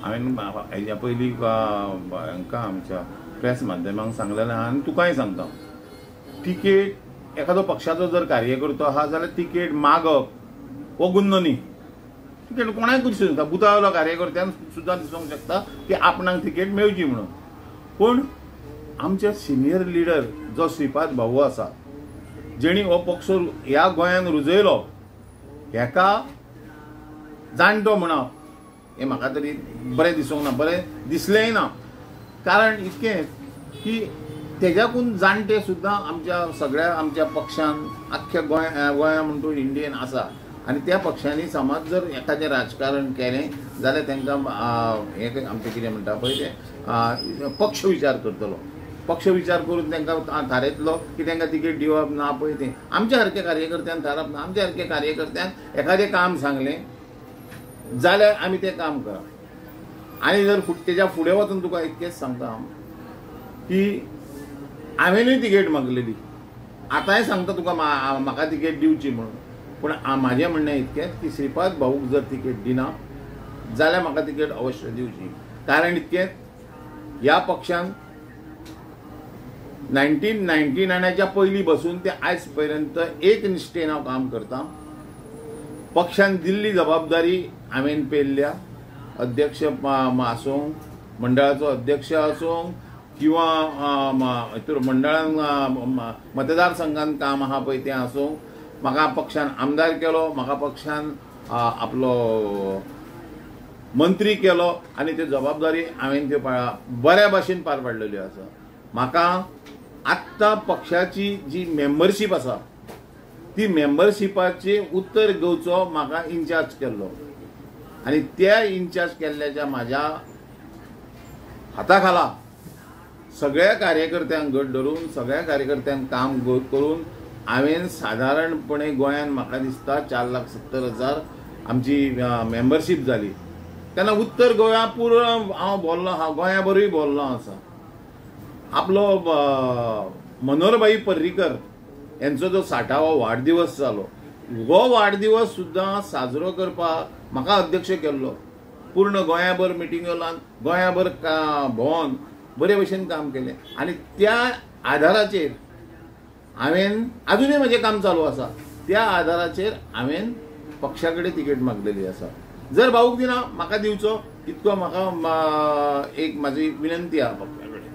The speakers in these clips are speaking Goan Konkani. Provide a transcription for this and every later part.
हांवें हेज्या पयलीं हांकां आमच्या प्रेस माध्यमांक सांगलेलें आहा आनी तुकाय सांगता, तिकेट एखादो पक्षाचो जर कार्यकर्तो आहा जाल्यार तिकेट मागप हो गुन्नो न्ही। तिकेट कोणाय दिसूंक शकता, बुथावयलो कार्यकर्त्यान सुद्दां दिसूंक शकता की आपणाक तिकेट मेळची म्हणून। पूण आमचे सिनियर लिडर जो श्रीपाद भाऊ आसा, जेणी हो पक्ष ह्या गोंयान रुजयलो, हेका जाणटो म्हणप हें म्हाका तरी बरें दिसूंक ना, बरें दिसलेंय ना। कारण इतकें की तेज्याकून जाणटे सुद्दां आमच्या सगळ्या आमच्या पक्षान आख्ख्या गोंया म्हण तूं इंडियन आसा आनी त्या पक्षांनी समज जर एखादें राजकारण केलें जाल्यार तांकां हें आमचें कितें म्हणटा पळय तें पक्ष विचार करतलो, पक्ष विचार करून तांकां थारयतलो की तांकां तिकेट दिवप ना पळय तें। आमच्या सारक्या कार्यकर्त्यान थारप ना, आमच्या सारक्या कार्यकर्त्यान एखादें काम सांगलें जाल्यार आमी तें काम करप। आनी जर तेज्या फुडें वचून तुका इतकेंच सांगता हांव की हांवेनूय तिकेट मागलेली, आतांय सांगता तुका म्हाका तिकेट दिवची म्हणून, पूण म्हाजें म्हणणें इतकेंच की श्रीपाद भाऊक जर तिकेट दिना जाल्यार म्हाका तिकेट अवश्य दिवची। कारण इतकेंच, ह्या पक्षान 1999च्या पयलीं बसून ते आयज पर्यंत एक निश्ठेन हांव काम करता। पक्षान दिल्ली जबाबदारी हांवें पेलल्या, अध्यक्ष आसूं, मंडळाचो अध्यक्ष आसूं किंवा मंडळान मतदारसंघान काम आहा पळय तें आसूं, म्हाका पक्षान आमदार केलो, म्हाका पक्षान आपलो मंत्री केलो आनी त्यो जबाबदारी हांवें त्यो बऱ्या भाशेन पार पाडलेल्यो आसा। म्हाका आत्तां पक्षाची जी मेंबरशीप आसा ती मेंबरशिपाची उत्तर गोंयचो म्हाका इन्चार्ज केल्लो आनी त्या इन्चार्ज केल्ल्याच्या म्हाज्या हाता खाला सगळ्या कार्यकर्त्यांक घट धरून सगळ्या कार्यकर्त्यांक काम करून हांवें सादारणपणे गोंयांत म्हाका दिसता 4,70,000 आमची मेंबरशीप जाली। तेन्ना उत्तर गोंया पूर्ण हांव भोल्लो आहा, गोंया बरूय भोल्लो आसा। आपलो मनोहरभाई पर्रीकर यांचो जो 60वो वाडदिवस जालो, हो वाडदिवस सुद्दां साजरो करपाक म्हाका अध्यक्ष केल्लो। पूर्ण गोंयाभर मिटिंगो लावन गोंयाभर भोंवन बरे भशेन काम केलें आनी त्या आधाराचेर हांवें आजुनूय म्हजें काम चालू आसा, त्या आधाराचेर हांवें पक्षा कडेन तिकेट मागलेली आसा। जर भाऊक दिना म्हाका दिवचो इतको म्हाका एक म्हाजी विनंती आहा पक्षा कडेन।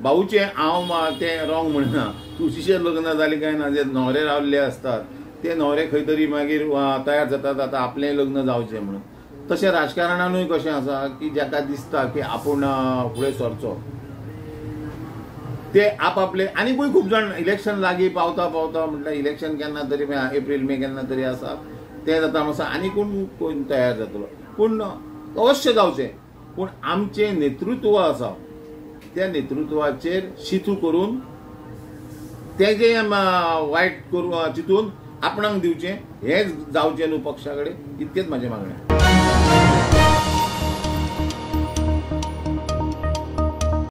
भाऊचें हांव तें रॉंग म्हणना, तुळशीचें लग्न जालें काय ना जे न्हवरे रावल्ले आसतात ते न्हवरे खंय तरी मागीर तयार जातात आतां आपलें लग्न जावचें म्हणून। तशें राजकारणानूय कशें आसा की जाका दिसता की आपूण फुडें सरचो ते आपआपले, आनीकूय खूब जाण इलेक्शन लागीं पावता पावता म्हटल्यार इलेक्शन केन्ना तरी एप्रील मे केन्ना तरी आसा तें जाता मातसो आनी कोण कोण तयार जातलो, पूण अवश्य जावचें। पूण आमचें नेतृत्व आसा त्या नेतृत्वाचेर शितू करून तेजें वायट करून चिंतून आपणाक दिवचें हें जावचें न्हू पक्षा कडेन, इतकेंच म्हाजें मागणें।